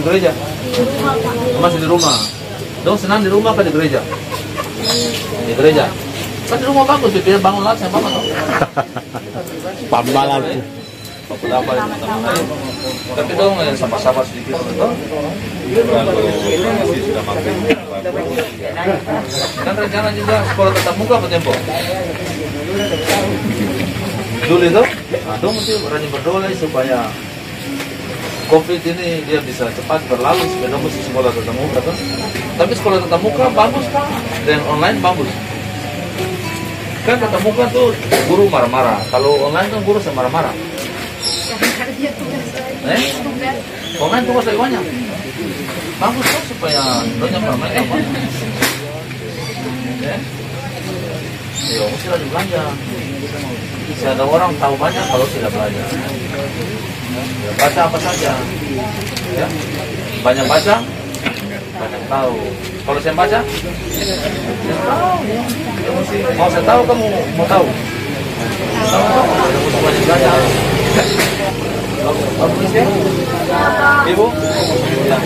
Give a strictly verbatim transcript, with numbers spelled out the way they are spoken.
Gereja? Masih di rumah. Dong senang di rumah apa di gereja? Di gereja. Kan di rumah bagus, dia bangun lahat seng apa-apa, to. Pambalan. Baku dapa di teman-teman lain. Tapi dong yang sabar-sabar sedikit dulu, to. Kalau masih sudah makin. Kan rencana juga sekolah tatap muka apa tempo? Juli, to? Nah, dong mesti rajin berdoa lai supaya covid ini dia bisa cepat berlalu supaya dong bisa sekolah tatap muka, to. Tapi sekolah tatap muka bagus ka? Deng online bagus? Kan tatap muka tu guru marah-marah. Kalau online kan guru seng marah-marah. Eh? Online tugas lagi banyak. Bagus to supaya dong jang marah-marah. Eh? Yo, mesti rajin belajar. Seng ada orang tahu banyak kalau tidak belajar. Ya, baca apa saja. Ya. Banyak baca, banyak tahu. Kalau seng baca, seng tahu. Ya, mesti. Mau seng tahu, kamu mau tahu? Tahu, kamu mesti banyak belajar. Bagus, bagus, ya. Ibu? Ya.